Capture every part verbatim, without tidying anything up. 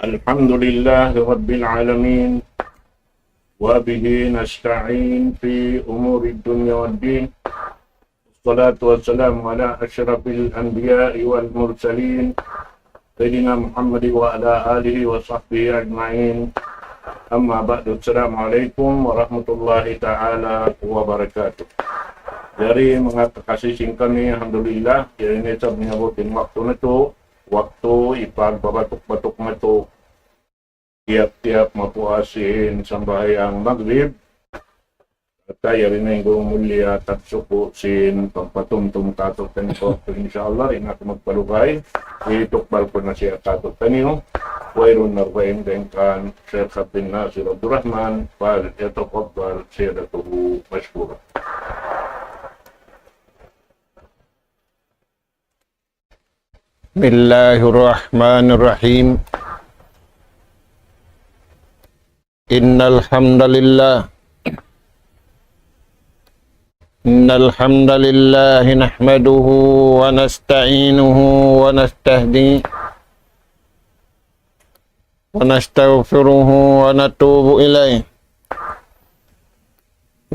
الحمد لله رب العالمين، وبه نستعين في أمور الدنيا والدين. الصلاة والسلام على أشرف الأنبياء والمرسلين، سيدنا محمد وعلى آله وصحبه أجمعين. أما بعد، السلام عليكم ورحمة الله تعالى وبركاته. Jari manga kakasi sin kami, alhamdulillah, jari na isab miyabut in waktu natu', waktu hipagpabatuk-batuk natu' tiyap-tiyap mapuas sin sambahayang Magrib. At jari na in guru mulia tagsuku' sin pagpatumtum katu'taniyu, insya Allah, in aku magpalugay, itukbal ku na siya katu'taniyu. Wayruun na dugaing dayn kan Sheikh Abdul Nasir Abdul Rahman, فليتفضل سيادته مشكورا. بسم الله الرحمن الرحيم. إن الحمد لله، إن الحمد لله نحمده ونستعينه ونستهديه ونستغفره ونتوب إليه،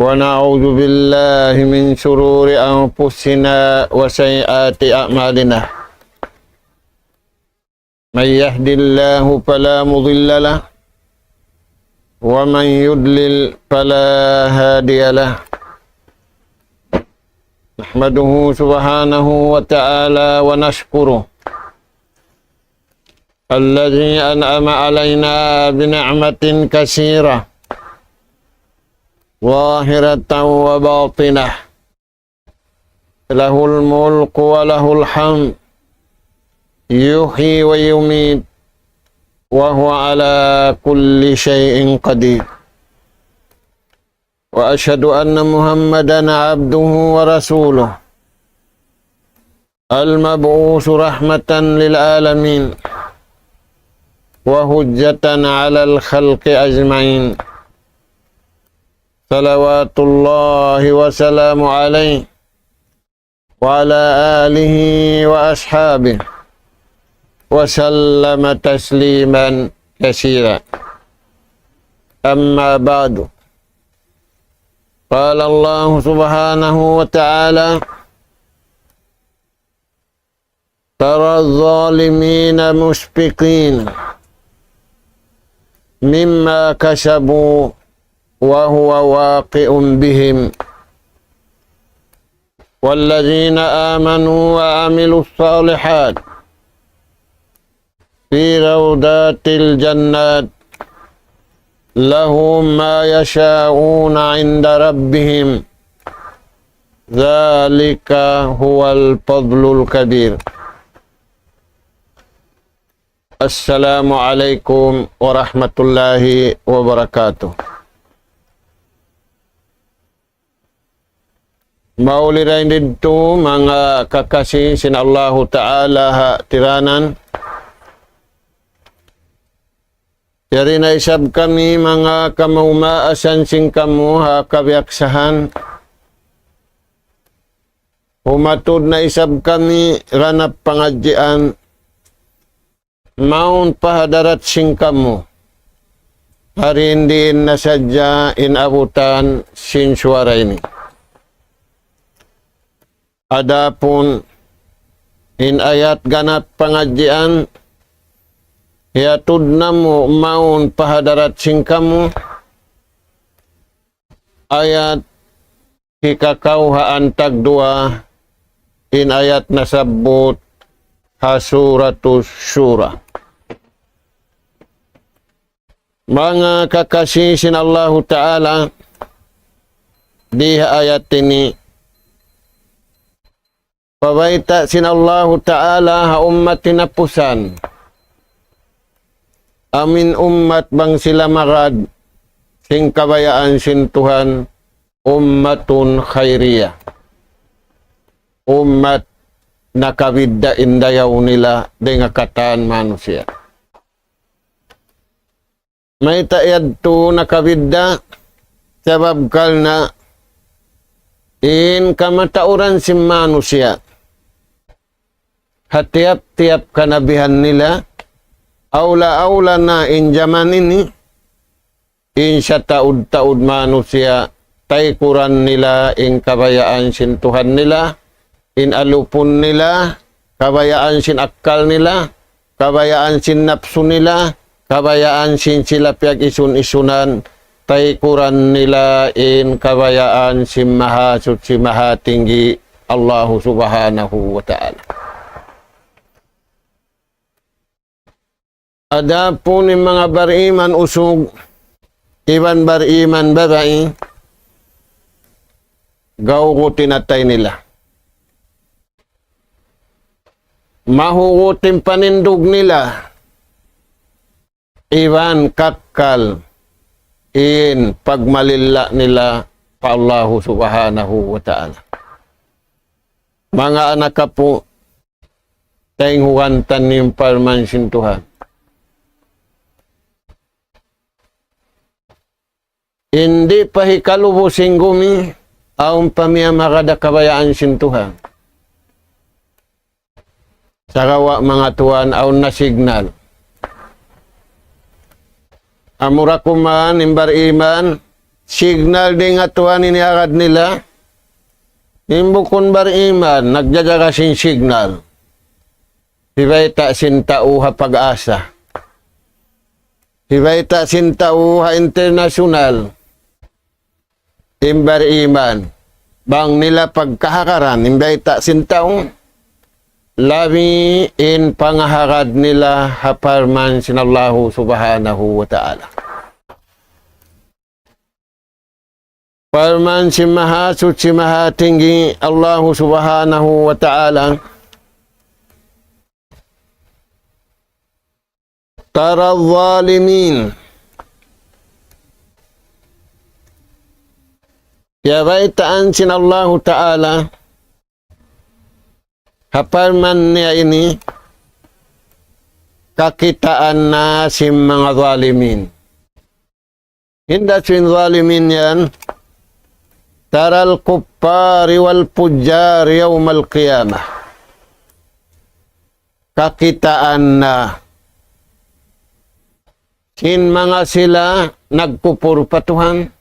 ونعوذ بالله من شرور أنفسنا وسيئات أعمالنا. من يهد الله فلا مضل له، ومن يضلل فلا هادي له. نحمده سبحانه وتعالى ونشكره، الذي أنعم علينا بنعمة كثيرة ظاهرة وباطنة، له الملك وله الحمد، يحيي ويميت، وهو على كل شيء قدير. وأشهد أن محمدا عبده ورسوله، المبعوث رحمة للعالمين وحجة على الخلق أجمعين، صلوات الله وسلامه عليه وعلى آله وأصحابه وسلم تسليما كثيرا. أما بعد، قال الله سبحانه وتعالى: ترى الظالمين مشفقين مما كسبوا وهو واقع بهم، والذين آمنوا وعملوا الصالحات في روضات الجنات، لهم ما يشاءون عند ربهم، ذلك هو الفضل الكبير. السلام عليكم ورحمة الله وبركاته. Mauli dayn didtu manga kakasi sin Allahu Ta'ala ha tiranan. Yari na isab kami manga kamaumaasan sin kamu ha kabiyaksahan. Humatud na isab kami ranap pangadjian mawn pa hadarat sin kamu. Hari in diin na sadja in abutan sin suwara ini. Adapun in ayat ganap pangadjian, hiyatud namu' mawn pa hadarat sin kamu, ayat hikakawhaan tagduwa, in ayat nasabbut ha Suratus Shura. Manga kakasi sin Allahu Ta'ala, di ha ayat ini, pabayta' sin Allahu Ta'ala ha ummat hinapusan. Amu in ummat bang sila magad sin kabayaan sin Tuhan, ummatun khairiyah. Ummat nakabidda' in dayaw nila dayn ha katan manusiya'. Mayta' yadtu nakabidda'? Sabab karna' in kamatauran sin manusiya', ha tiyap-tiyap kanabihan nila, Awla-awla na in jaman ini, in sataud-taud manusiya', taykuran nila in kabayaan sin Tuhan nila, in alupun nila, kabayaan sin akkal nila, kabayaan sin napsu nila, kabayaan sin sila piyag-isun-isunan, taykuran nila in kabayaan sin Mahasuchi Mahatinggi, Allahu Subhanahu wa Ta'ala. Adapun in manga bariman usug, iban bariman babai, gawgut in atay nila. Mahugut in panindug nila, iban kakkal in pagmalilla nila pa Allahu Subhanahu wa Ta'ala. Manga anak apu', taynghugan taniyu in parman sin Tuhan. Di' pa hikalubu sin gumi, awn pa miyamagad ha kabayaan sin Tuhan. Sagawa' manga tuwan, awn na signal. Amura kuman in bariman, signal dayn ha Tuhan in iyagad nila. In bukun bariman, nagjajaga sin signal. Hibayta' sin tau ha Pag-asa. Hibayta' sin tau ha internasyonal. In bariman, bang nila pagkahagaran in bayta' sin tau, labi in pangahagad nila ha parman sin Allahu Subhanahu wa Ta'ala. Parman sin Mahasuchi Mahatinggi Allahu Subhanahu wa Ta'ala, ترى الظالمين. Kiyabaytaan sin Allahu Ta'ala, ha parman niya ini, kakitaan na sin manga zalimin. Hinda sin zalimin yan, ترى الكفار والفجار يوم القيامة. Kakitaan na sin manga sila nagkupur pa Tuhan.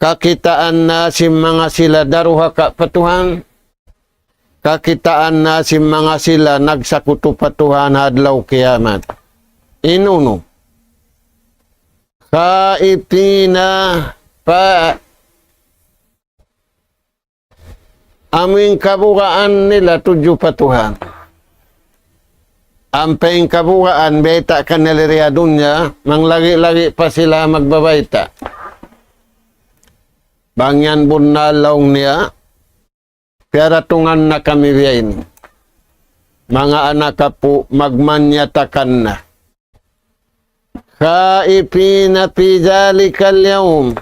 Kakitaan na sin manga sila daruhaka pa Tuhan. Kakitaan na sin manga sila nagsakutu pa Tuhan ha adlaw kiyamat. In unu? خائفين, pa amuin kabugaan nila tudju pa Tuhan. Ampa in kabugaan bayta' kanila dii ha dunya, manglagi-lagi pa sila magbabayta'. Bang yan bunnal laung niya, piyaratungan na kami biya' ini. Manga anak apu', magmanyatakan na. خائفين في ذلك اليوم.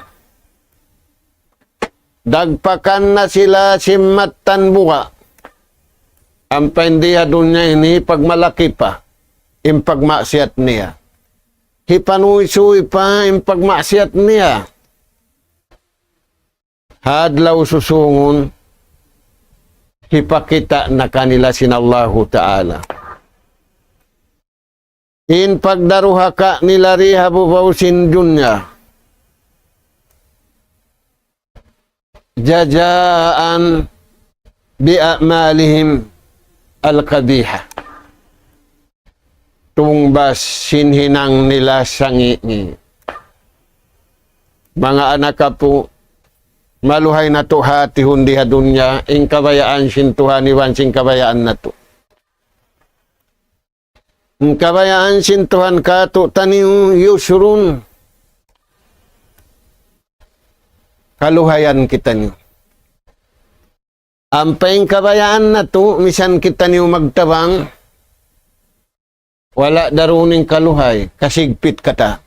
Dagpakan na sila sin mattan buga'. Ampa in di ha dunya ini pagmalaki pa in pagmaksiyat niya. Hipanuysuy pa in pagmaksiyat niya. Ha adlaw susūngun, hipakita' na kanila sin Allahu Ta'ala in pagdaruhaka nila dii ha babaw sin dunya. جزاء بأعمالهم القبيحة. Tungbas sin hinang nila sangi'-ngi'. Manga anak apu', maluhay natu' hatihun di ha dunya, in kabayaan sin Tuhan iban sin kabayaan natu'. In kabayaan sin Tuhan kātu'niyu يسر. Kaluhayan kitaniyu. Ampa in kabayaan natu', misan kitaniyu magtabang, wala' daruun in kaluhay, kasigpit kata'.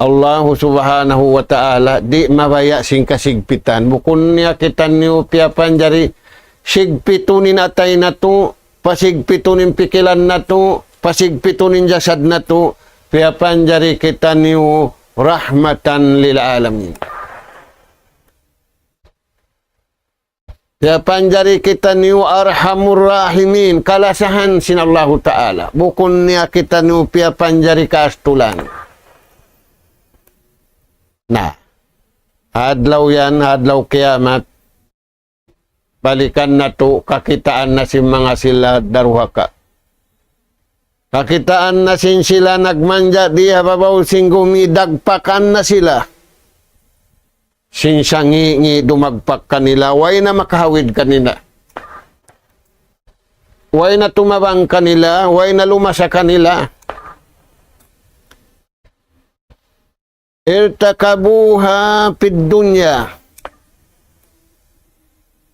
Allahu Subhanahu wa Ta'ala, di' mabaya' sin kasigpitan. Bukun niya kitaniyu piyapanjari sigpitun in atay natu', pasigpitun in pikilan natu', pasigpitun in jasad natu', piyapanjari kitaniyu رحمة للعالمين. Piyapanjari kitaniyu arhamur rahimin, kalasahan sin Allahu Ta'ala. Bukun niya kitaniyu piyapanjari kaastulan. Na, adlaw yan, adlaw kiyamat, balikan natu', kakitaan na sin manga sila daruhaka. Kakitaan na sin sila nagmanja' di ha babaw sin gumi, dagpakan na sila. Sin sangi'-ngi' dumagpak kanila, way na makahawid kanila. Way na tumabang kanila, way na lumasa kanila. ارتكبوها في الدنيا.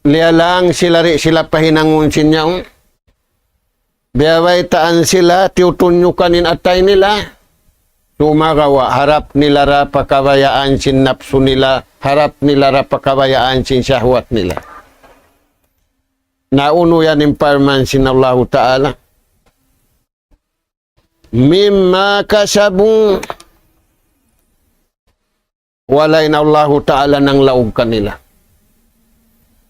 Liyalang sila di' sila pahinangun sin yaun. Biyabaytaan sila, tiyutunyukan in atay nila. Sumagawa', harap nila ra pa kabayaan sin napsu nila, harap nila ra pa kabayaan sin shahwat nila. Na unu yan in parman sin Allahu Ta'ala. مما كسبوا. Wala' in Allahu Ta'ala nanglaug kanila.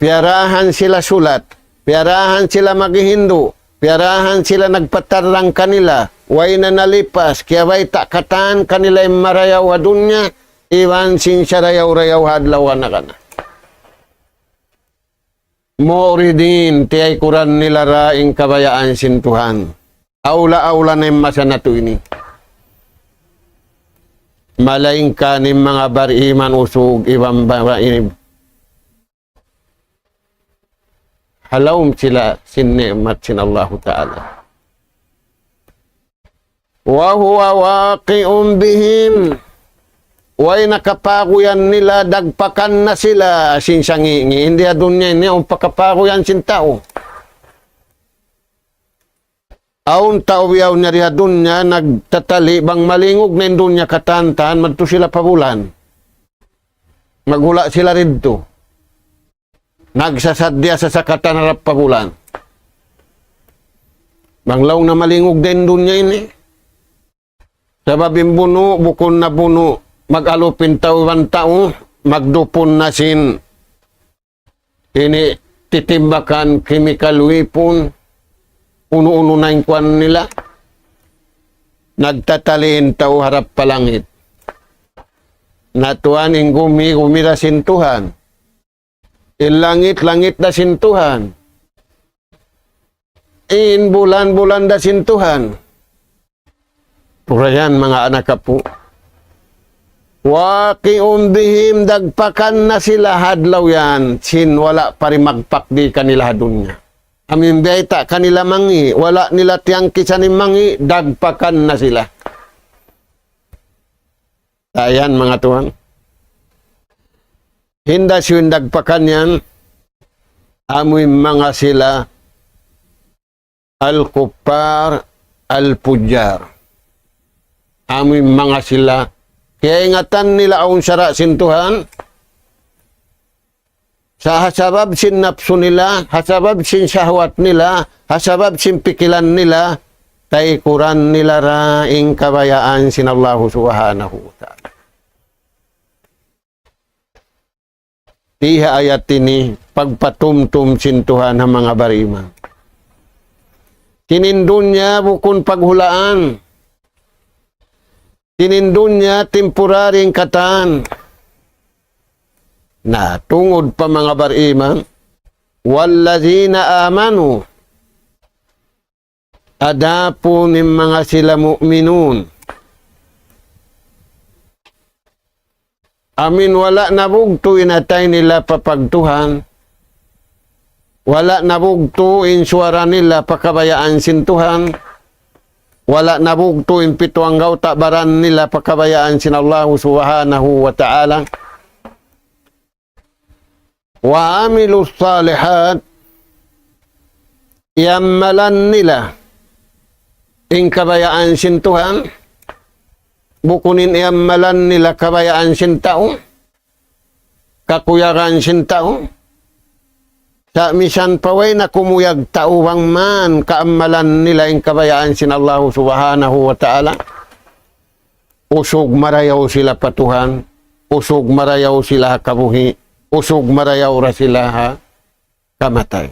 Piyarahan sila sulat, piyarahan sila maghihindu', piyarahan sila nagpatarrang kanila, way na nalipas, kiyabayta' katan kanila in marayaw ha dunya, iban sin sarayaw-rayaw ha adlaw anakan. معرضين, tiyaykuran nila ra in kabayaan sin Tuhan. Awla-awla na in masa natu' ini. Malayngkan in manga bariman usug iban ba-, ba-, ini. Halaum sila sin ni'mat sin Allahu Ta'ala. وهو واقع بهم. Way na kapaguyan nila, dagpakan na sila sin sangi'-ngi'. Hindi ha dunya ini, awn pa kapaguyan sin tau. Awn tau biyaw niya di ha dunya, nagtatali' bang malingug na in dunya katan-katan, madtu sila pa bulan. Maghula' sila didtu. Nagsasaddiya sasakatan harap pa bulan. Bang laung na malingug da in dunya ini. Sabab in bunu', bukun na bunu', mag-alup in tau iban tau, magdupun na sin ini titimbakan chemical weapon, unu-unu na in kuwan nila. Nagtatali' in tau harap pa langit. Na tuwan in gumi, gumi da sin Tuhan. In langit, langit da sin Tuhan. In bulan, bulan da sin Tuhan. Purayan, manga anak apu'. واقع بهم, dagpakan na sila ha adlaw yan, sin wala' pa rimagpak di kanila ha dunya. Amu in biyayta' kanila mangi', wala' nila tiyangkisan in mangi', dagpakan na sila. Ayan, manga tuwan. Hinda siyu in dagpakan yan, amu in manga sila الكفار الفجار. Amu in manga sila, kiyaingatan nila awn sara' sin Tuhan, sa' ha sabab sin napsu nila, ha sabab sin shahwat nila, ha sabab sin pikilan nila, taykuran nila ra in kabayaan sin Allahu Subhanahu wa Ta'ala. Di ha ayat ini, pagpatumtum sin Tuhan ha manga bariman. Sin in dunya bukun paghulaan. Sin in dunya temporary in katan. Na, tungud pa manga bariman, والذين آمنوا, adapun in manga sila mu'minun, amu in wala' nabugtu' in atay nila pa pagtuhan, wala' nabugtu' in suwara nila pa kabayaan sin Tuhan, wala' nabugtu' in pitu anggawta' baran nila pa kabayaan sin Allahu Subhanahu wa Ta'ala. وعملوا الصالحات, iyammalan nila in kabayaan sin Tuhan, bukun in iyammalan nila kabayaan sin tau, kakuyagan sin tau. Sa' misan pa way na kumuyag tau bang man kaammalan nila in kabayaan sin Allahu Subhanahu wa Ta'ala. Usug marayaw sila pa Tuhan, usug marayaw sila ha kabuhi', usug marayaw ra sila ha kamatay.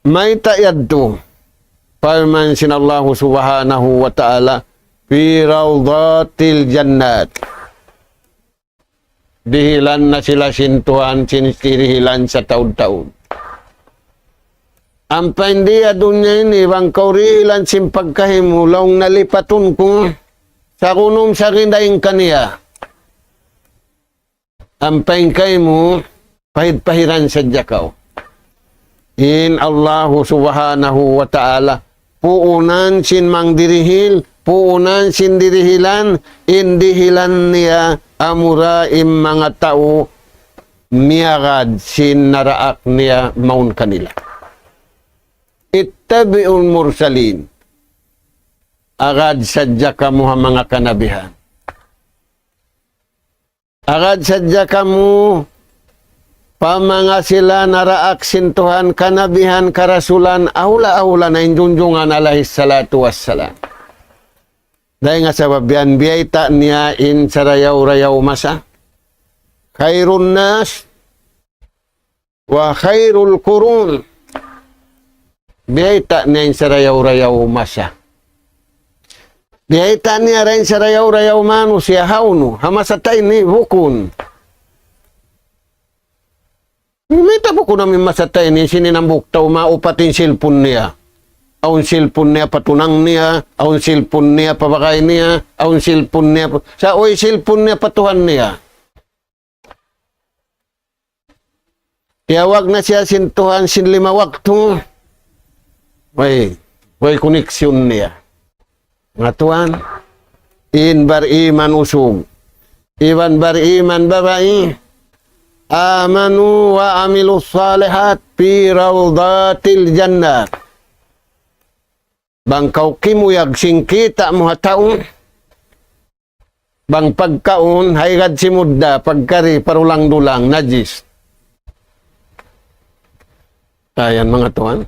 Mayta' yadtu? Parman sin Allahu Subhanahu wa Ta'ala, في روضات الجنات. Dihilan na sila sin Tuhan, sin dirihilan sataud-taud. Ampa in di ha dunya ini, bang kaw dihilan sin pagkahi mu, laung na lipatun ku, sagunum sa gindaing kaniya. Ampa in kaymu, pahid-pahiran sadja kaw. In Allahu Subhanahu wa Ta'ala, puunan sin mangdirihil, puunan sin dirihilan, in dihilan niya amura in manga tau miyagad sin naraak niya mawn kanila. اتبعوا المرسلين. Agad sadja kamu ha manga kanabihan. Agad sadja kamu pa manga sila naraak sin Tuhan, kanabihan, karasulan, ahula-ahula na in junjungan alayhi salatu wassalam. Dayn ha sabab yan, biyayta' niya in sarayaw-rayaw masa. خير الناس وخير القرون. Biyayta' niya in sarayaw-rayaw masa. Biyayta' niya da in sarayaw-rayaw manusiya'. Hawnu? Ha masa ta ini, bukun. Mayta' bukun amu in masa ta ini, sin hambuuk tau maupat in cellphone niya. Awn cellphone niya pa tunang niya, awn cellphone niya pa bagay niya, awn cellphone niya pa, sa' way cellphone niya pa Tuhan niya. Tiyawag na siya sin Tuhan sin lima waktu. Way, way connection niya. Manga tuwan, in bariman usug, iban bariman babai, آمنوا وعملوا الصالحات في روضات الجنات. Bang kaw kimuyag sin kita' mu ha tau, bang pagkaun, haygad simudda, pagkari, parulang-dulang, najis. Ayan, manga tuwan.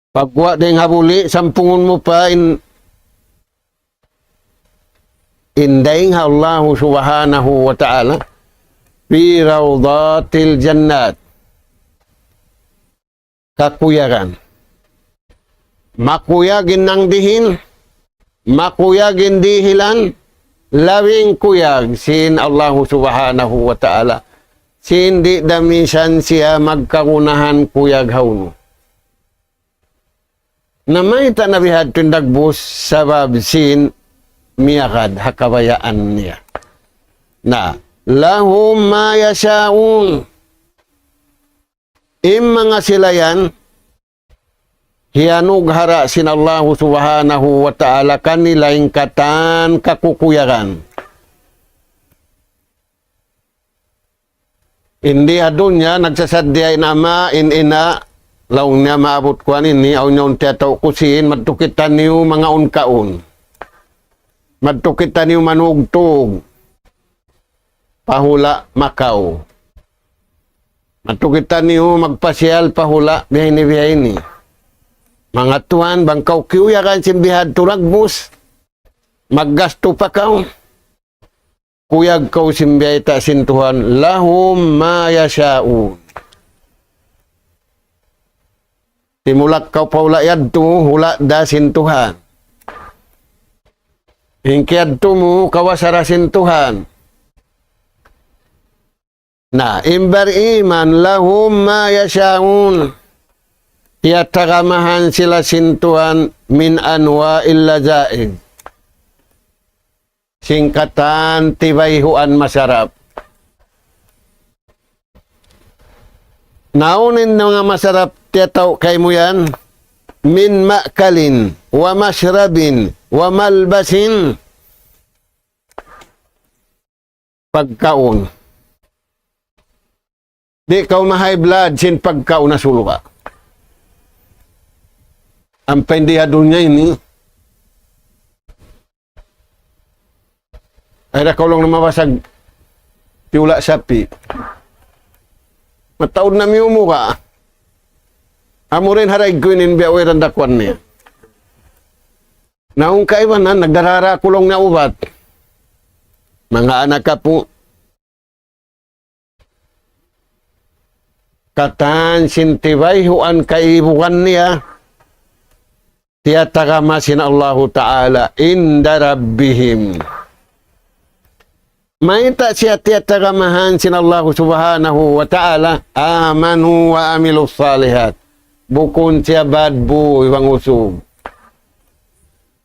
Pagguwa' dayn ha buli', sampungun mu pa in, in dayn ha Allahu Subhanahu wa Ta'ala, في روضات الجنات. Kakuyagan. Makuyag in nangdihil, makuyag in dihilan, lawing kuyag sin Allahu Subhanahu wa Ta'ala. Sin di' da misan siya magkagunahan kuyag hawnu. Na mayta' na bihadtu in dagbus sabab sin miyagad ha kabayaan niya. Na, لهم ما يشاءون. In manga sila yan, hiyanughara' sin Allahu Subhanahu wa Ta'ala kanila in katan kakukuyagan. In di ha dunya, nagsasaddiya in ama', in ina', laung niya maabut ku ini, awn niya unti ataw kusin, madtu kitaniyu mangaun-kaun. Madtu kitaniyu manugtug. Pa hula' Macau. Madtu kitaniyu magpasiyal pa hula' biya' ini, biya' ini. Manga tuwan, bang kaw kiyuyagan sin bihadtu dagbus, maggastu pa kaw. Kuyag kaw sin biyayta' sin Tuhan, لهم ما يشاءون. Timulak kaw pa hula' yadtu, hula' da sin Tuhan. In kiyadtu mu, kawasa da sin Tuhan. Na, in bariman, لهم ما يشاءون. Tiyatagamahan sila sin Tuhan من أنواع اللذائذ. Sin katan tibayhuan masarap. Na unu in manga masarap tiyatau kaymu yan? من مأكل ومشرب وملبس. Pagkaun. Di' kaw ma-high blood sin pagkaun ha surga'. Ampa in di ha dunya ini, ay da kaw laung na mabasag tiyula' sapi'. Mataud na miyumura. Amu ra in ha daig ku ini in biya' way da in dakuan niya. Na awn kaibanan, nagdarara aku laung na ubat. Manga anak apu'. Katan sin tibayhuan kaibugan niya, tiyatagama sin Allahu Ta'ala, عند ربهم. Mayta' siya tiyatagamahan sin Allahu Subhanahu wa Ta'ala, آمنوا وعملوا الصالحات. Bukun siya bad bu iban usug.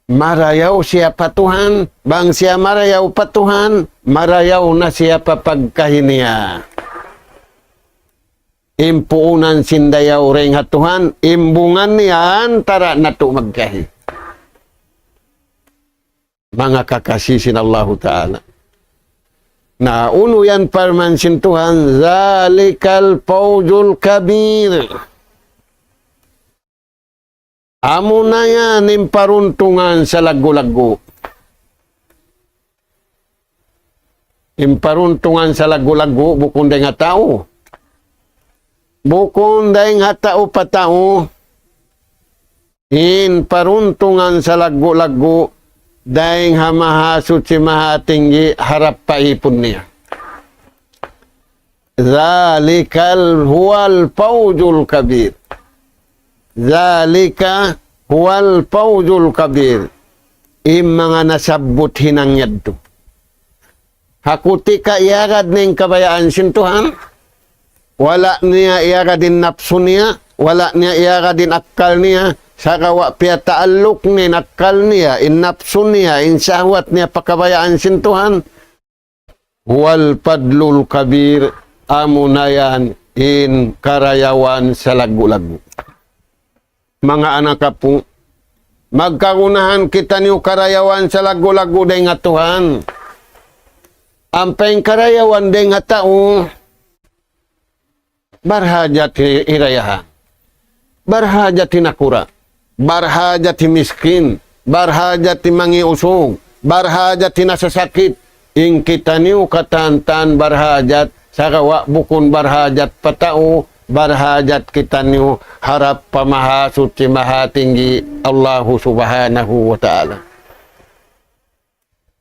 Marayaw siya pa Tuhan, bang siya marayaw pa Tuhan, marayaw na siya pa pagkahi niya. In puunan sin dayaw dayn ha Tuhan, in bungan niya antara natu' magkahi. Manga kakasi sin Allahu Ta'ala. Na unu yan parman sin Tuhan, ذلك الفوز الكبير. Amuna yan in paruntungan salaggu'-laggu'. In paruntungan salaggu'-laggu', bukun dayn ha tau. Bukun dayn ha tau pa tau. In paruntungan salaggu'-laggu', dayn ha Mahasuchi Mahatinggi harap pa ipun niya. ذلك هو الفوز الكبير. ذلك هو الفوز الكبير. In manga nasabbut hinang yadtu. Ha kutika iyagad niya in kabayaan sin Tuhan, wala' niya iyagad in napsu niya, wala' niya iyagad in akkal niya, sagawa' piyataalluk niya in akkal niya, in napsu niya, in sahwat niya pa kabayaan sin Tuhan, هو الفضل الكبير, amuna yan in karayawan salaggu'-laggu'. Manga anak apu', magkagunahan kitaniyu karayawan salaggu'-laggu' dayn ha Tuhan. Ampa in karayawan dayn ha tau, barhajat hi-, hirayahan. Barhajat hinakura'. Barhajat himiskin. Barhajat himangi' usug. Barhajat hinasasakit. In kitaniyu katantan barhajat, sagawa' bukun barhajat pa tau, barhajat kitaniyu harap pa Mahasuchi Mahatinggi Allahu Subhanahu wa Ta'ala.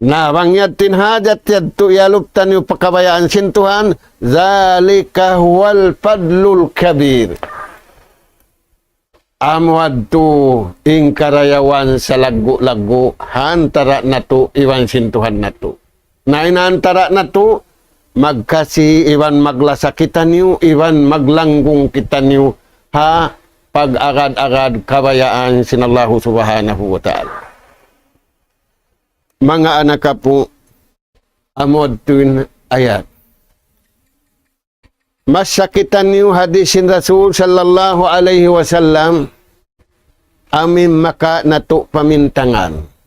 Na, bang yadtu in hajat yadtu iyalup taniyu pa kabayaan sin Tuhan, ذلك هو الفضل الكبير. Amu yadtu in karayawan salaggu'-laggu' ha antara natu' iban sin Tuhan natu'. Na in antara natu', magkasi iban maglasa kitaniyu, iban maglanggung kitaniyu, ha pag-agad-agad kabayaan sin Allahu Subhanahu wa Ta'ala. Manga anak apu', amu yadtu in ayat. Masa kitaniyu hadis sin Rasul sallallahu alayhi wasallam, amu in maka natu' pamintangan.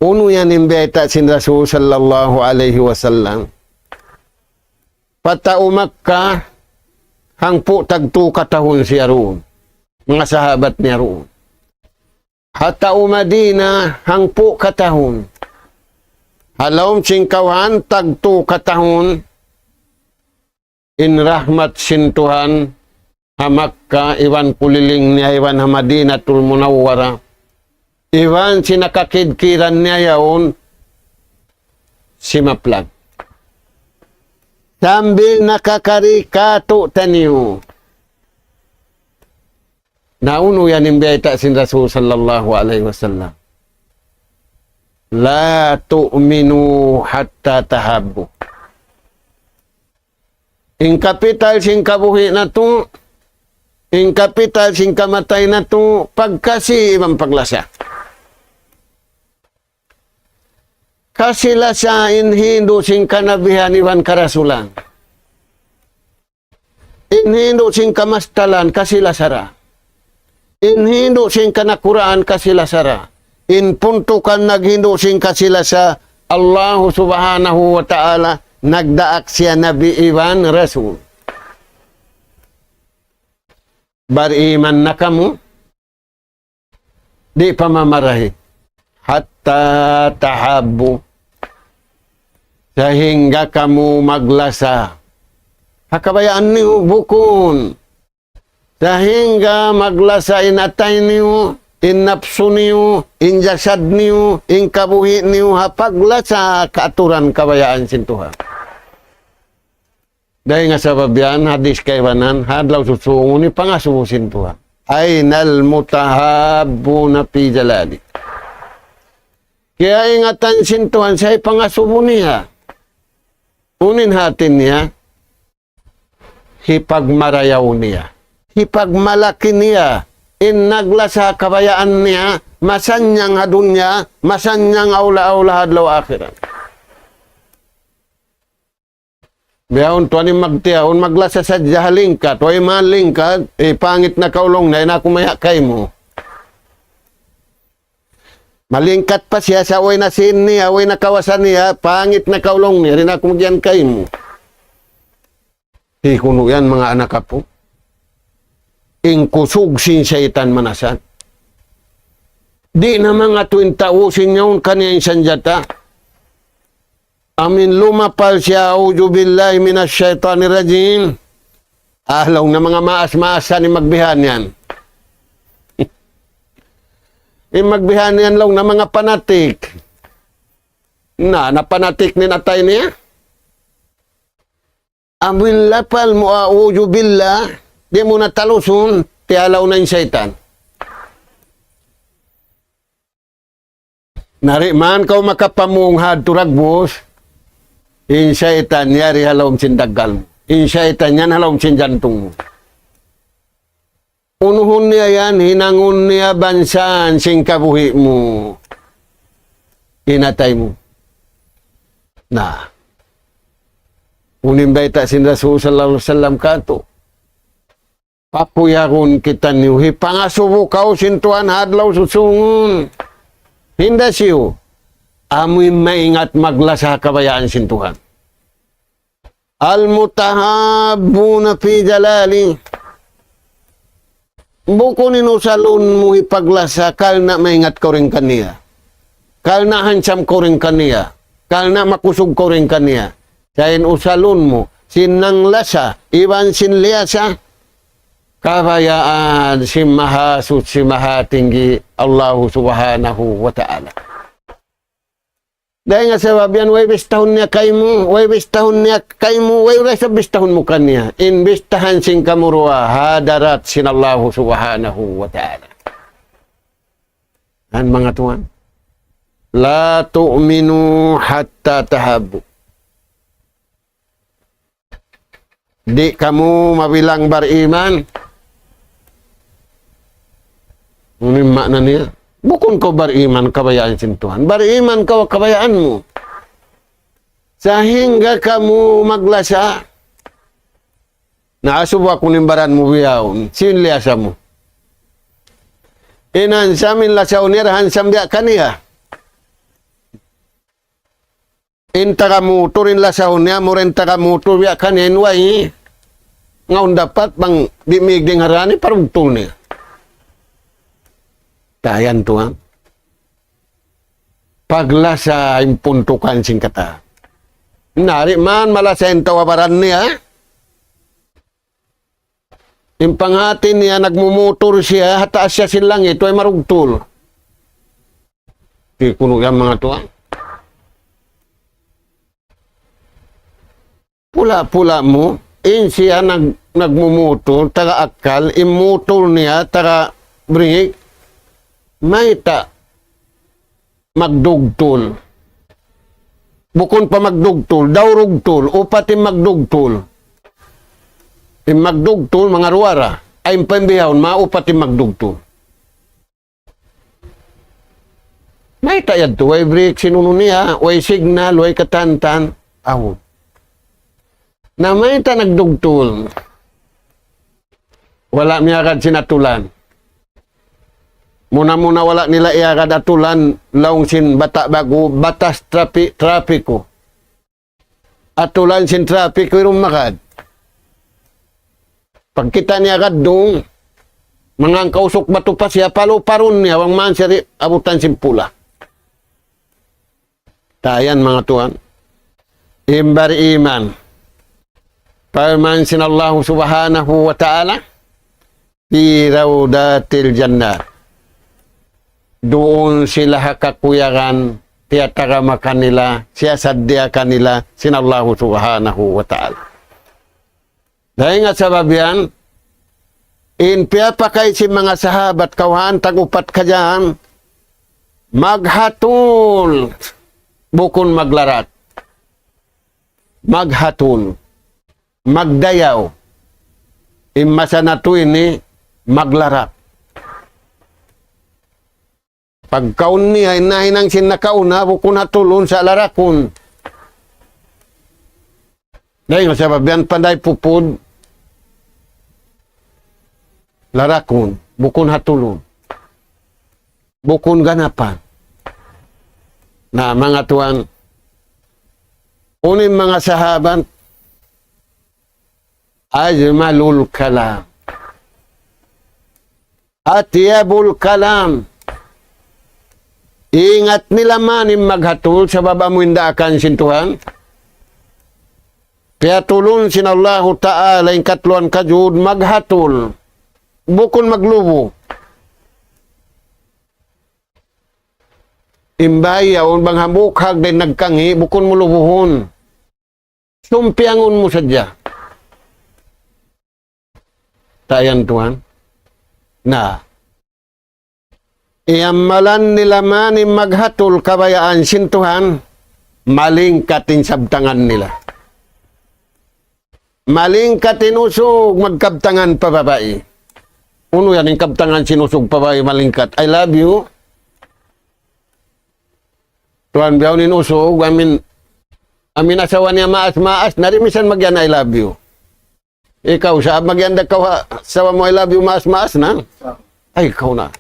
Unu yan in bayta' sin Rasul sallallahu alayhi wasallam. Pa tau Makkah, hangpu' tagtu katahun siya duun. Manga sahabat niya duun. Ha tau Madina, hangpu' katahun. Ha lawm sin kawhaan, tagtu katahun. In rahmat sin Tuhan, ha Makkah, iban kuliling niya, iban ha Madinatul Munawwarah. Iban sin nakakidkiran niya yaun, simaplag. Sambil nakakari katu' taniyu. Na unu yan in bayta' sin Rasul sallallahu alayhi wasallam. لا تؤمنوا حتى تحابوا. In kapital sin kabuhi' natu', in kapital sin kamatay natu', pagkasi iban paglasa. Kasi-lasa in hindu' sin kanabihan iban karasulan. In hindu' sin kamastalan, kasi-lasa ra. In hindu' sin kanakuraan, kasi-lasa ra. In puntukan naghindu' sin kasi-lasa, Allahu Subhanahu wa Ta'ala, nagdaak siya nabi iban rasul. Bariman na kamu, di' pa mamarahi. حتى تحابوا. Sahingga kamu maglasa. Ha kabayaan niyu, bukun. Sahingga maglasa in atay niyu, in napsu niyu, in jasad niyu, in kabuhi' niyu, ha paglasa kaaturan kabayaan sin Tuhan. Dayn ha sabab yan, hadis kaibanan, ha adlaw susungun ini pangasubu sin Tuhan. أين المتحابون في جلالي. Kiyaingatan sin Tuhan, sa' pangasubu niya. Unu in hati niya, hipagmarayaw niya. Hipagmalaki niya. In naglasa kabayaan niya, masannyang ha dunya, masannyang awla-awla ha adlaw akhirat. Bihaun tuwan in magtiyaun, maglasa sadja ha lingkat, way man lingkat, eh, pangit na kaw laung niya, di' na aku maya' kaymu. Malingkat pa siya sa' way na sin niya, way na kawasa niya, pangit na kaw laung niya, di' na aku magiyan kaymu. Di' kunu' yan, manga anak apu'. In kusug sin saytan manasan. Di' na mangatu' in tau sin yaun kaniya in sanjata. Amu in lumapal siya, أعوذ بالله من الشيطان الرجيم. Ah, laung na manga maas-maasan in magbihan yan. In magbihan yan laung na manga panatik. Na, na panatik in atay niya. Amu in lapal mu, أعوذ بالله, di' mu na talusun, tiyalaw na in saytan. Na di' man kaw makapamung hadtu dagbus, in saytan yari ha lawm sin daggal mu. In saytan yan ha lawm sin jantung mu. Unuhun niya yan, hinangun niya bansan sin kabuhi' mu. In atay mu. Na. Unu in bayta' sin Rasul sallallahu alayhi wasallam katu'. Papuyagun kitaniyu, hipangasubu kaw sin Tuhan ha adlaw susungun. Hinda siyu, amu in maingat maglasa kabayaan sin Tuhan. المتحابون في جلالي. Bukun in usalun mu hipaglasa karna' maingat kaw dayn kaniya. Karna' handsome kaw dayn kaniya. Karna' makusug kaw dayn kaniya. Sa' in usalun mu, sin nanglasa, iban sin liyasa, kabayaan sin Mahasuchi Mahatinggi Allahu Subhanahu wa Ta'ala. Dayn ha sabab yan, way bistahun niya kaymu, way bistahun niya kaymu, way da isab bistahun mu kaniya. In bistahan sin kamu duwa, hadarat sin Allahu Subhanahu wa Ta'ala. Yan manga tuwan. لا تؤمنوا حتى تحابوا. Di' kamu mabilang bariman. Unu in maana niya? Bukun kaw bariman kabayaan sin Tuhan. Bariman kaw kabayaan mu. Sahingga kamu maglasa. Na asubu aku in baran mu bihaun. Sin liyasa mu. In handsome in lasaun niya, handsome biya' kaniya. In taga mutur in lasahun niya, amura in taga mutur biya' kaniya in way. Ngaun dapat bang di' mig ding harani parugtul niya. Tayan tuwan. Paglasa in puntukan sin katan. Na di' man malasa in tau ha baran niya. In panghati niya nagmumutur siya, ha taas siya sin langit, way marugtul. Di' kunu' yan manga tuwan. Pula-pula mu, in siya nag-, nagmumutur, taga akkal, in mutur niya, taga brake, mayta' magdugtul. Bukun pa magdugtul, daw rugtul, upat in magdugtul. In magdugtul, manga duwa ra. Ay, in pa in bihaun, maupat in magdugtul. Mayta' yadtu, way brake sin unu niya, way signal, way katantan. Aw. Na mayta' nagdugtul. Wala' miyagad sin atulan. Muna-muna wala' nila iyagad atulan, laung sin bata' ba'gu, batas trapi-, trapiku. Atulan sin trapiku, way magad. Pagkita' niya gaddung, mangangkaw usuk batu pa siya, palu-parun niya, bang man siya di' abutan sin pula. Tayan manga tuwan. In bariman. Parman sin Allahu Subhanahu wa Ta'ala, في روضات الجنات. Duun sila ha kakuyagan, tiyatagama kanila, siyasaddiya kanila, sin Allahu Subhanahu wa Ta'ala. Ay nga sabab yan, in piyapakay sin manga sahabat kawhaan tag-upat kajam, maghatul, bukun maglarak. Maghatul. Magdayaw. In masa natu' ini, maglarak. Pagkaun niya, in nahinang sin nakauna, bukun hatulun sa' larakun. Dayn ha sabab yan, panday pupud, larakun, bukun hatulun. Bukun ganapan. Na, manga tuwan, unu in manga sahabat, ajmalul kalam. Atyabul kalam. Ingat nila man in maghatul sabab amu in daakan sin Tuhan. Piyatulun sin Allahu Ta'ala in katluan kajud maghatul. Bukun maglubu. In bāy yaun bang hambuuk hagda in nagkangi', bukun mu lubuhun. Sumpiyangun mu sadja. Tayan tuwan. Na. Iyammalan nila man in maghatul kabayaan sin Tuhan, malingkat in sabtangan nila. Malingkat in usug magkabtangan pa babai. Unu yan in kabtangan sin usug pa babai malingkat? "I love you." Tuwan biyaun in usug, amin, amin asawa niya maas-maas, na di' misan magyan "I love you." Ikaw, sa' magyan da kaw ha asawa mu "I love you" maas-maas na? Ay, ikaw na.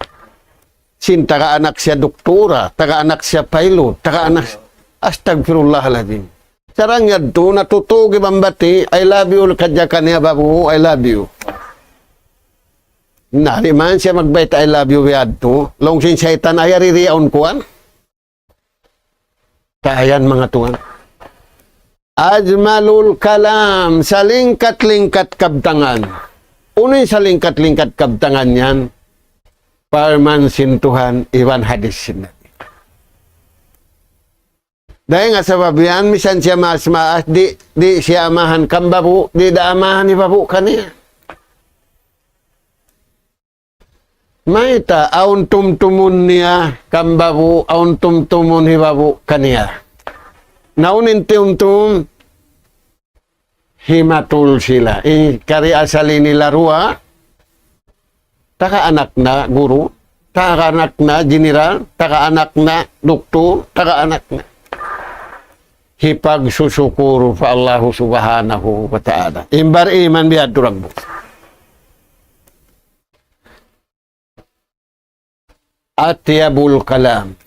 Sin taga anak siya doktora, taga anak siya pilot, taga anak, astagfirullahaladzim. Sarang yadtu, natutug iban bati', "I love you," kadja kaniya babu', "I love you." Na, di' man siya magbayta' "I love you" yadtu, laung sin saytan, "Ay, ari riyaun kuwan." Tayan manga tuwan. Ajmalul kalam, salingkat-lingkat kabtangan. Unu in salingkat-lingkat kabtangan yan? Parman sin Tuhan, iban hadis sin Nabi. Dayn ha sabab yan, misan siya maas-maas, di', di' siya amahan kan babu', di' da amahan hi babu' kaniya. Mayta', awn tumtumun niya kan babu', awn tumtumun hi babu' kaniya. Na unu in tumtum, himatul sila. In kari asal ini laruwa, taga anak na guru, taga anak na general, taga anak na doktor, taga anak na. Hipagsusukur pa Allahu Subhanahu wa Ta'ala. In bariman biya' duragbu. Atyabul kalam.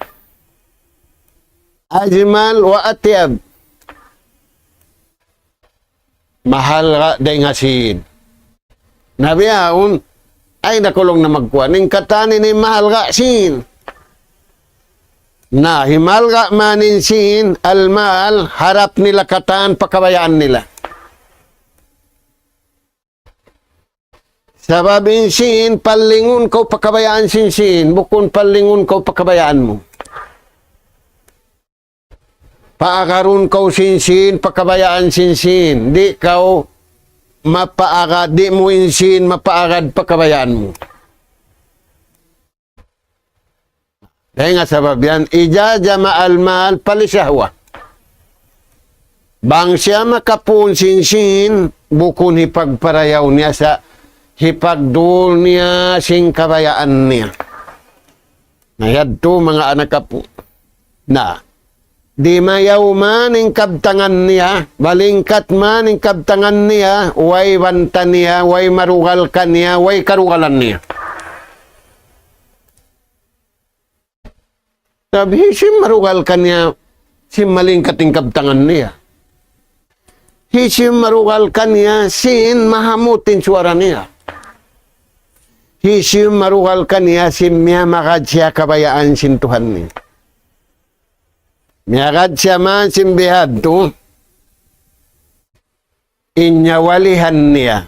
Ajmal wa atyab. Mahalga' dayn ha sin. Na bihaun, ay nakulung na magkuwan. In katan ini mahalga' sin. Na, himalga' man in sin, almal, harap nila katan, pakabayaan nila. Sabab in sin, palingun kaw pakabayaan sin sin, bukun palingun kaw pakabayaan mu. Paagarun kaw sin sin, pakabayaan sin sin. Di' kaw mapaagad, di' mu in sin mapaagad pakabayaan mu. Dayn ha sabab yan, إذا جمع المال فللشهوة. Bang siya makapuun sin sin, bukun hipagparayaw niya sa', hipagdul niya sin kabayaan niya. Na yadtu manga anak apu'. Na, dimayaw man in kabtangan niya, malingkat man in kabtangan niya, way banta niya, way marugal kaniya, way karugalan niya. Sabab hisiyu in marugal kaniya sin malingkat in kabtangan niya? Hisiyu in marugal kaniya sin mahamut in suwara niya? Hisiyu in marugal kaniya sin miyamagad siya kabayaan sin Tuhan niya? Miyagad siya man sin bihadtu, in nyawalihan niya.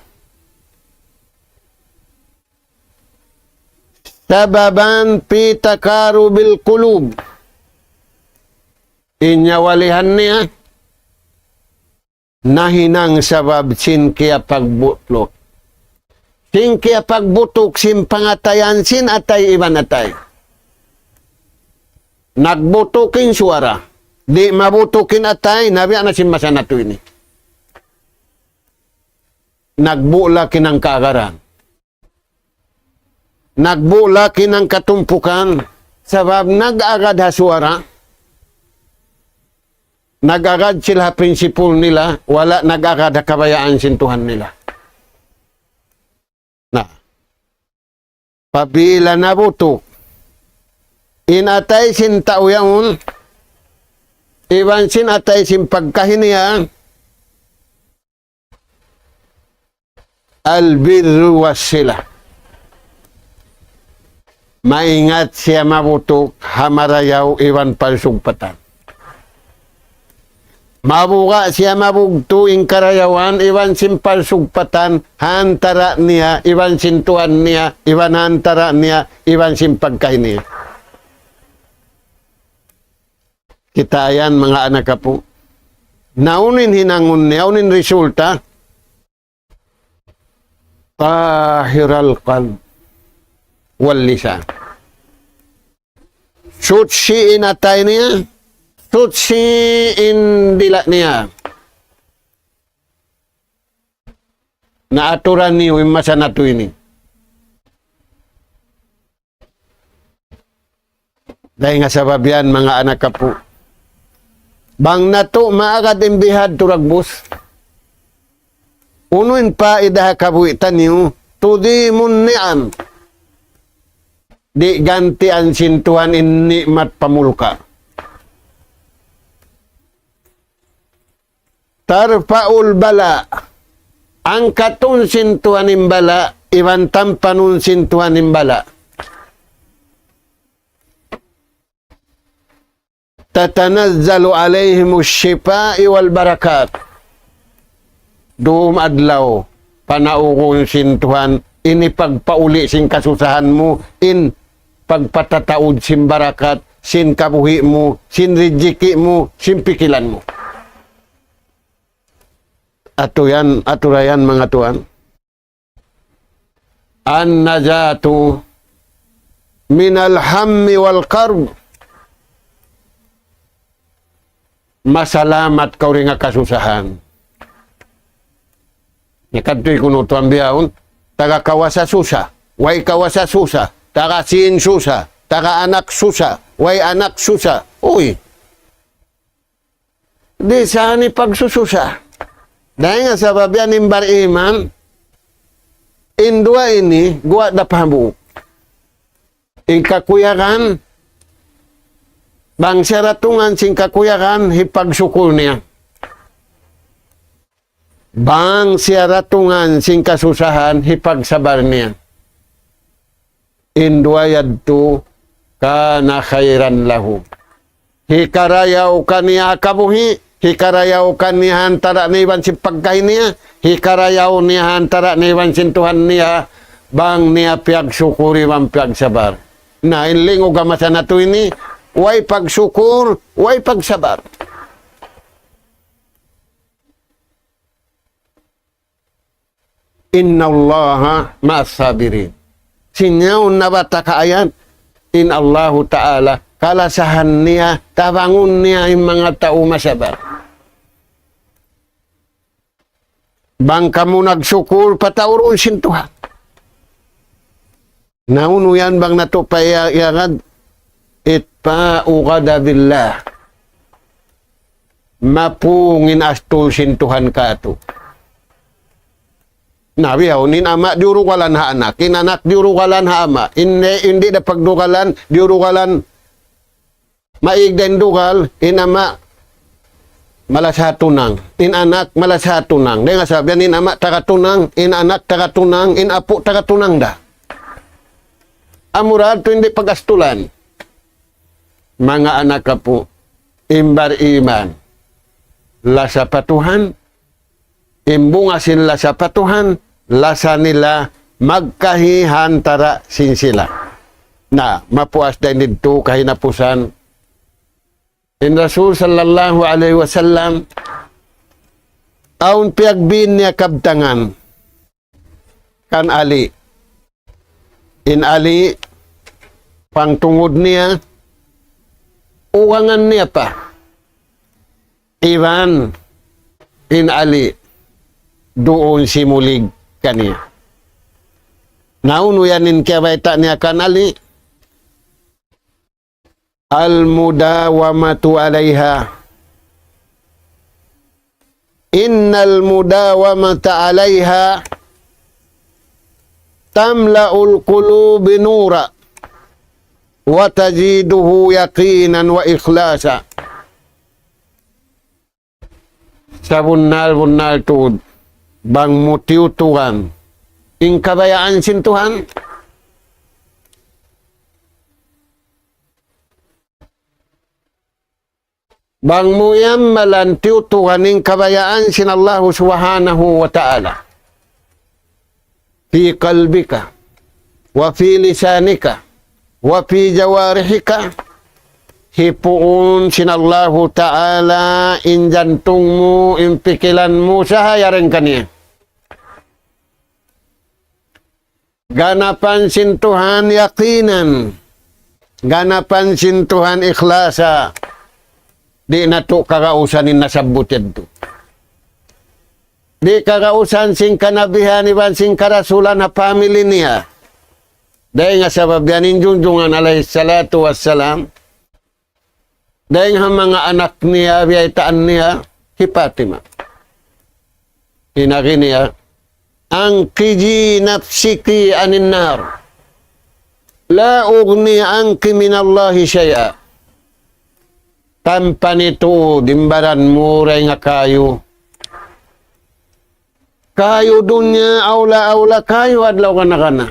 سببا في تقارب القلوب. In nyawalihan niya, nahinang sabab sin kiyapagbutuk. Sin kiyapagbutuk sin pangatayan sin atay iban atay. Nagbutuk in suwara. Di' mabutuk in atay, na biya' na sin masa natu' ini. Nagbulak in hangkaagaran. Nagbulak in hangkatumpukan, sabab nag-agad ha suwara, nag-agad sila ha prinsipul nila, wala' nag-agad ha kabayaan sin Tuhan nila. Na, pabila nabutuk in atay sin tau yaun, iban sin atay sin pagkahi niya, البر والصلة. Maingat siya mabutuk ha marayaw iban parsugpatan. Mabuga' siya mabugtu' in karayawan iban sin parsugpatan ha antara' niya iban sin Tuhan niya, iban ha antara' niya iban sin pagkahi niya. Kita' yan, manga anak apu'. Na unu in hinangun niya, unu in resulta? طاهر القلب واللسان. Suchi in atay niya, suchi in dila' niya. Na aturan niyu in masa natu' ini. Dayn ha sabab yan, manga anak apu'. Bang natu' maagad in bihadtu dagbus, unu in paida ha kabuhi' taniyu, تديم النعم. Di' gantian sin Tuhan in ni'mat pamulka'. ترفع البلاء. Angkatun sin Tuhan in bala', iban tampanun sin Tuhan in bala'. تتنزل عليهم الشفاء والبركات. Dum adlaw, panaugun sin Tuhan, ini pagpauli' sin kasusahan mu, in pagpatataud sin barakat, sin kabuhi' mu, sin rijiki' mu, sin pikilan mu. Atu yan, atu ra yan, manga tuwan. النجاة من الهم والكرب. Masalamat kaw dayn ha kasusahan. Nakadtu kunu' tuwan bihaun, taga kawasa susa, way kawasa susa, taga sin susa, taga anak susa, way anak susa. Uy. Di' sa ini pagsususa. Dayn ha sabab yan in bariman, in duwa ini, guwa' da pa hambuuk. In kakuyagan, bang siya datungan sin kakuyagan, hipagsukul niya. Bang siya datungan sin kasusahan, hipagsabar niya. In duwa yadtu كان خيرا له. Hikarayaw kaniya kabuhi', hikarayaw kaniya ha antara' niya iban sin pagkahi niya, hikarayaw niya ha antara' niya iban sin Tuhan niya, bang niya piyagsukul iban piyagsabar. Na, in lingug ha masa natu' ini, way pagsukul, way pagsabar. إن الله مع الصابرين. Sin yaun nabata' ka ayat, in Allahu Ta'ala, kalasahan niya, tabangun niya in manga tau masabar. Bang kamu nagsukul, pataurun sin Tuhan. Na unu yan bang natu' pa iya-, iyagad? إطفاء غضب الله. Mapung in astul sin Tuhan kātu'. Na bihaun in ama' diyurugalan ha anak, in anak diyurugalan ha ama', in, in di' da pagdugalan, diyurugalan. Maig da in dugal, in ama' malasa tunang, in anak malasa tunang. Dayn ha sabab yan in ama' taga tunang, in anak taga tunang, in apu' taga tunang da. Amura yadtu in di' pag-astulan. Manga anak apu', in bariman, lasa pa Tuhan, in bunga sin lasa pa Tuhan, lasa nila magkahi ha antara' sin sila. Na, mapuas da in didtu kahinapusan. In Rasul sallallahu alayhi wasallam, awn piyagbin niya kabtangan kan Ali. In Ali, pangtungud niya, uwangan niya pa. Iban in Ali, duun simulig kaniya. Na unu yan in kiyabayta' niya kan Ali? المداومة عليها. إن المداومة عليها تملأ القلوب نورا وتزيده يقينا وإخلاصا. Sabunnal-bunnal tuud, bang mu tiyuturan in kabayaan sin Tuhan, bang mu iyammalan tiyuturan in kabayaan sin Allahu Subhanahu wa Ta'ala. في قلبك وفي لسانك وفي جوارحك, hipuun sin Allahu Ta'ala in jantung mu, in pikilan mu, sahaya dayn kaniya. Ganapan sin Tuhan yakinan, ganapan sin Tuhan ikhlasa, di' natu' kagausan in nasabbut yadtu. Di' kagausan sin kanabihan iban sin karasulan ha family niya. Dayn ha sabab yan in junjungan alayhi salatu wassalam, dayn ha manga anak niya, biyaytaan niya, hi Fatima. In agi niya, أنقذي نفسك عن النار، لا أغني عنك من الله شيئا. Tampani tuud in baran mu dayn ha kayu. Kayu dunya, awla-awla kayu adlaw kana-kana.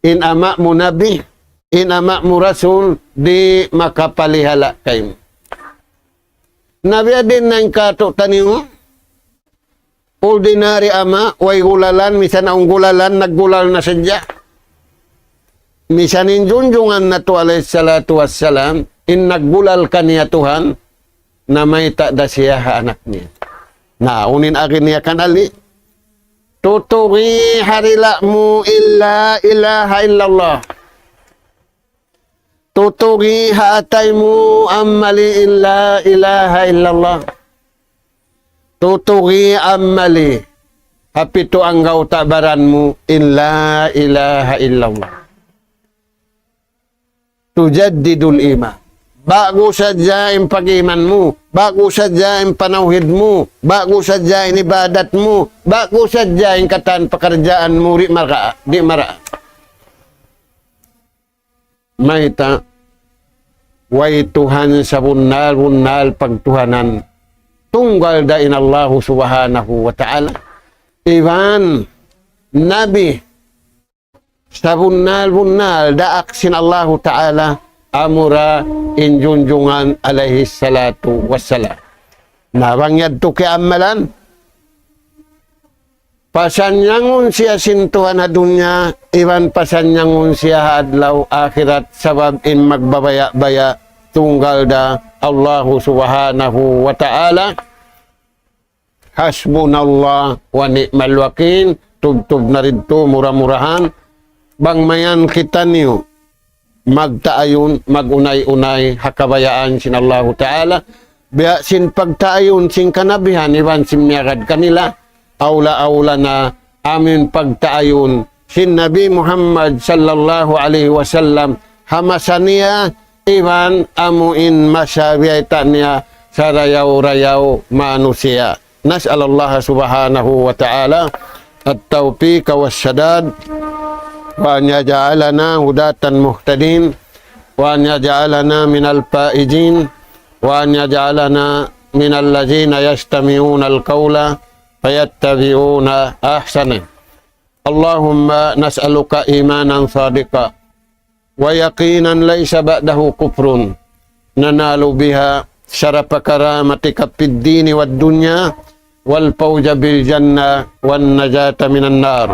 In ama' mu nabi, in ama' mu rasul, di' makapalihala' kaymu. Na biya' diin na in katu'taniyu, ordinary ama', way gulalan, misan awn gulalan, naggulal na sadja. Misan in junjungan natu' alayhi salatu wassalam, in naggulal kaniya Tuhan, namayta' da siya ha anak niya. Na, unu in agi niya kan Ali, tutugi ha dila' mu in la ilaha illallah. Tutugi ha atay mu ammali in la ilaha illallah. Tutugi ammali ha pitu anggawta' baran mu in la ilaha illallah. تجدد الإيمان. Ba'gu sadja in pag-iman mu, ba'gu sadja in panawhid mu, ba'gu sadja in ibadat mu, ba'gu sadja in katan pakarjaan mu, di' mara, di' mara. Mayta', way Tuhan sabunnal-bunnal pagtuhanan, tunggal da in Allahu Subhanahu wa Ta'ala. Iban Nabi sabunnal-bunnal daak sin Allahu Ta'ala, amura in junjungan alayhi salatu wassalam. Na bang yadtu kiyaammalan, pasanyangun siya sin Tuhan ha dunya, iban pasanyangun siya ha adlaw akhirat, sabab in magbabaya'-baya' tunggal da Allahu Subhanahu wa Ta'ala. حسبنا الله ونعم الوكيل, tubtub na didtu mura-murahan, bang mayan kitaniyu magtaayun, mag-unay-unay ha kabayaan sin Allahu Ta'ala, biya' sin pagtaayun sin kanabihan iban sin miyagad kanila, awla-awla na amu in pagtaayun sin Nabi Muhammad sallallahu alayhi wasallam ha masa niya, iban amu in masa biyayta' niya sarayaw-rayaw manusiya'. نسأل الله سبحانه وتعالى التوفيق والسداد، وأن يجعلنا هداة مهتدين، وأن يجعلنا من الفائزين، وأن يجعلنا من الذين يستمعون القول فيتبعون أحسنه. اللهم نسألك إيمانا صادقا ويقينا ليس بعده كفر ننال بها شرف كرامتك في الدين والدنيا والفوز بالجنة والنجاة من النار.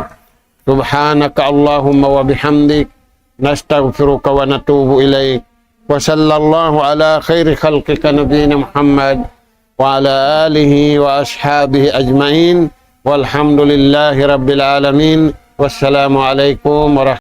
سبحانك اللهم وبحمدك، نستغفرك ونتوب إليك. وصلى الله على خير خلقك نبينا محمد وعلى آله وأصحابه أجمعين. والحمد لله رب العالمين. والسلام عليكم ورحمة